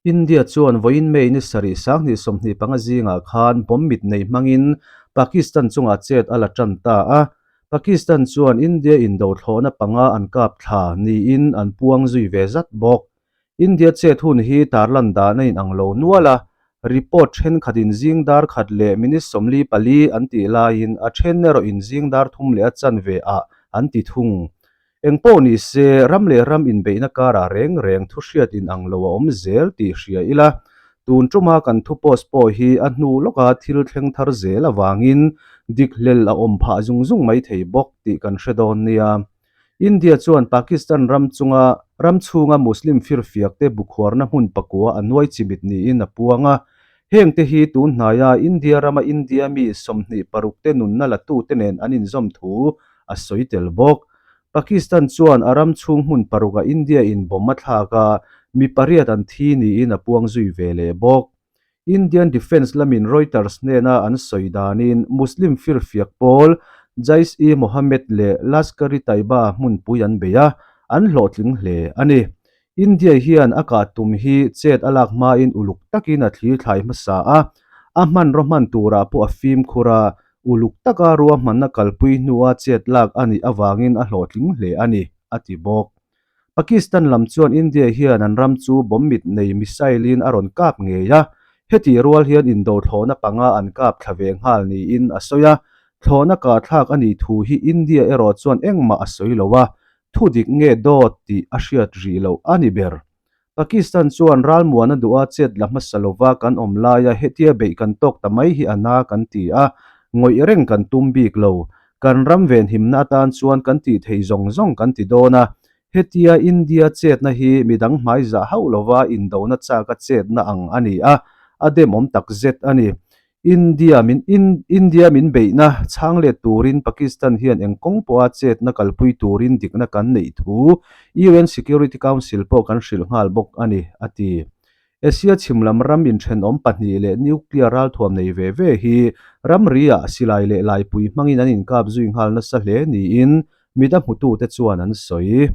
India chuan vawiin May ni sarih 2025 zingah khan bomb mit nei hmangin Pakistan chungah chet a la tan ta a. Pakistan chuan India indo thlawhna panga an kap thla niin an puang zui ve zat bawk. India chet hun hi tarlan dan a inang lo nual a, report thenkhat in zing dar khat leh minute 44 an tih laiin a then erawh in zing dar thum leh a chanve ah an ti thung. Engpawh ni se, ram leh ram inbeihna karah reng reng thu hriat inang lo a awm zel tih hria ila, tun tuma kan thu post pawh hi a hnu lawka thil thleng thar zel avangin dik hlel a awm phah zung zung mai thei bawk tih kan hre dawn nia. India chuan Pakistan ram chunga ram chhunga Muslim firfiakte bukhuarna hmun pakua a nuai chimit niin a puang a, hengte hi tun hnaia India rama India mi 26 te nunna latute nen an inzawm thu a sawi tel bawk. Pakistan chuan a ram chhung hmun parukah India in bomb a thlak a, mi pariat an thi niin a puang zui ve leh bawk. Indian Defence lamin Reuters hnena an sawi danin Muslim firfiak pawl Jaish-e-Mohammed leh Lashkar-e-Taiba hmunpui an bei a, an hlawhtling hle a ni. India hian a kah tum hi chet a lak hmain uluk takin a thlir thlai hmasa a, a hmanraw hman turah pawh a fimkhur a, uluk taka ruahmanna kalpui hnua chet lak a nih avangin a hlawhtling hle a ni, a ti bawk. Pakistan lam chuan India hian an ram chu bomb mit nei missile-in a rawn kap ngei a, hetih rual hian indo thlawhna panga an kap thla ve nghal niin a sawi a, thlawhna kahthlak a nih thu hi India erawh chuan engmah a sawi lo a, Thu dik nge dawt tih a hriat rih loh a ni ber. Pakistan chuan ralmuana duha chet la hmasa lova kan awm laia hetia beih kan tawk ta mai hi a na kan ti a, ngawih reng kan tum bik lo. Kan ram venhimna atan chuan kan tih thei zawng zawng kan ti dawn a, hetia India chetna hi midang hmaizah hauh lova indona chaka chetna ang a ni a, a demawm takzet a ni. India min India min beihna chhang let turin Pakistan hian eng kawng pawha chetna kalpui turin dikna kan neih thu UN Security Council pawh kan hrilh nghal bawk a ni, a ti. Asia chhim lam ram inthenawm pahnih leh nuclear ralthuam nei ve ve hi ramri-ah silai leh laipui hmangin an inkap zui nghal nasa hle niin mida hmutute chuan an sawi.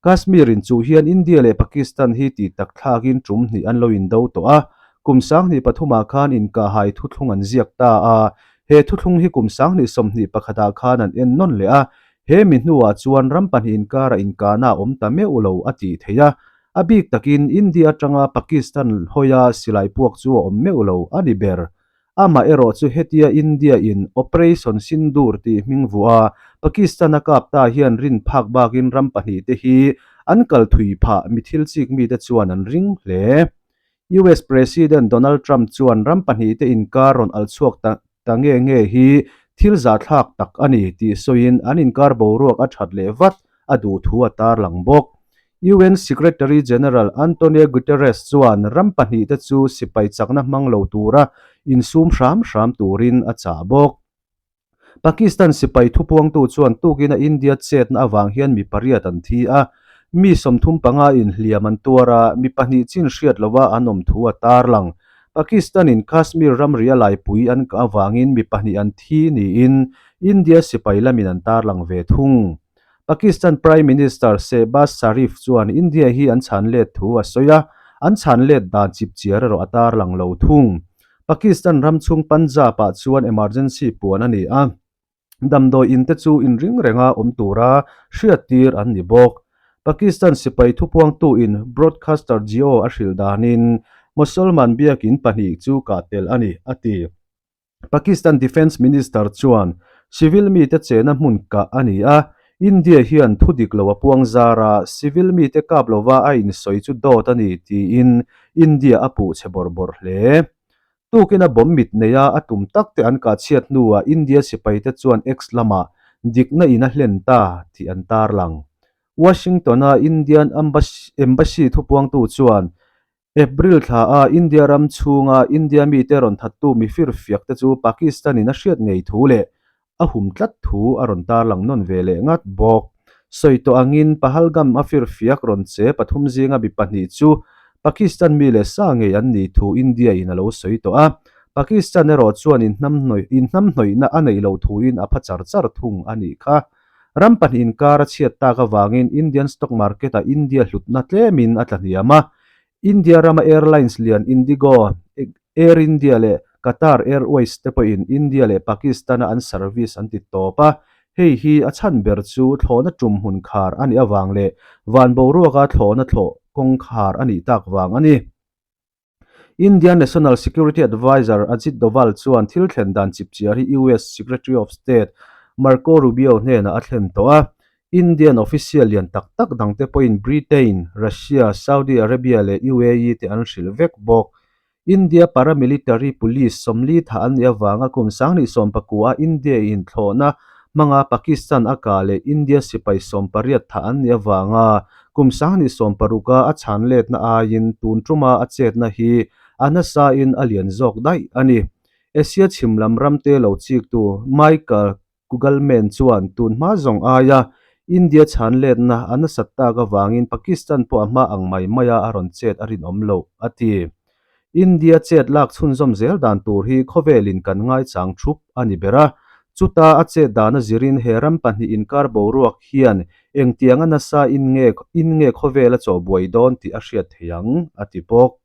Kashmir in chuh hian India leh Pakistan hi tih tak thlakin tum hnih an lo indo tawh a, kum 2003 ah khan inkahhai thuthlung an ziak ta a, he thuthlung hi kum 2021 ah khan an en nawn leh a, he mi hnuah chuan ram pahnih inkara inkahna a awm ta meuh lo a tih theih a, a bik takin India atanga Pakistan hawia silai puak chu a awm meuh lo a ni ber. Amah erawh chu hetia India in Operation Sindoor tih hming vuah a, Pakistan a kap ta hian rin phak bakin ram pahnih te hi an kal thui phah mi thil chik mite chuan an ring hle. US President Donald Trump chuan ram pahnih te inkar rawn al chhuak ta ta nge nge hi thil zahthlak tak a ni tih sawiin an inkar boruak a that leh vat a duh thu a tarlang bawk. UN Secretary General Antonio Guterres chuan ram pahnihte chu sipai chakna hmang lo tura insum hram hram turin a chah bawk. Pakistan sipai thupuangtu chuan tukina India chetna avang hian mi pariat an thi a, mi 35 in hliam an tuar a, mi pahnih chin hriat lova an awm thu a tarlang. Pakistan-in Kashmir ramri a laipui an kah avangin mi pahnih an thi niin India sipai lamin an tarlang ve thung. Pakistan Prime Minister Shehbaz Sharif chuan India hi an chhan let thu a sawi a, an chhan let dan chipchiar erawh a tarlang lo thung. Pakistan ram chhung Punjab-ah chuan emergency puan a ni a, damdawi in te chu inring renga awm tura hriattir an ni bawk. Pakistan sipai thupuangtu in broadcaster Geo a hrilh danin Mosolman biakin pahnih chu kah tel a ni, a ti. Pakistan Defence Minister chuan civil mite chena hmun kah a ni a, India hian thu dik lo a puang zar a, civil mite kap lova a insawi chu dawt a ni tiin India a puh chhe bawrh bawrh hle. Tukin a bomb mit nei a, a tum tak te an kah chhiat hnuah India sipaite chuan X lamah dikna in a hlen ta tih an tarlang. Washington-a Indian Embassy thupuangtu chuan April thla a India ram chhunga India mite rawn thattu mi firfiak te chu Pakistan in a hriat ngei thu leh a hum tlat thu a rawn tarlang nawn ve leh ngat bawk. Sawi tawh angin Pahalgam a firfiak rawn che pathum zinga mi pahnih chu Pakistan mi leh sa ngei an nih thu India in a lo sawi tawh a. Pakistan erawh chuan inhnamhnawihna a neih loh thuin a pha char char thung a nih kha. Ram pahnih inkar a chhiat tak avangin Indian stock market ah India hlutna tlemin a tla hniam a. India rama airlines lian IndiGo, Air India leh Qatar Airways te pawhin India leh Pakistan-a an service an ti tawp a, hei hi a chhan ber chu thlawhna tum hmun khar a nih avang leh van boruaka thlawhna thlawh kawng khar a nih tak vang a ni. India National Security Adviser Ajit Doval chuan thil thlen dan chipchiar hi US Secretary of State Marco Rubio hnenah a thlen tawh a. Indian official lian tak tak dangte pawhin Britain, Russia, Saudi Arabia leh UAE te an hrilh vek bawk. India paramilitary police sawmli thah an nih avanga kum 2019 a India inthlawhna hmanga Pakistan a kah leh India sipai 18 thah an nih avanga kum 2016 a a chhan letna aiin tun tuma a chetna hi a nasain a lian zawk daih a ni. Asia chhim lam ramte lo chiktu Michael Kugelman chuan tun hma zawng aia India chhan letna a nasat tak avangin Pakistan pawh a hma ang mai maia a rawn chet a rinawm loh, a ti. India chet lak chhunzawm zel dan tur hi khawvelin kan ngaichang thup a ni ber a, chuta a chet dana zirin he ram pahnih inkar boruak hian engtianga nasa in nge in nge khawvel a chawhbuai dawn tih a hriat thei ang, a ti bawk.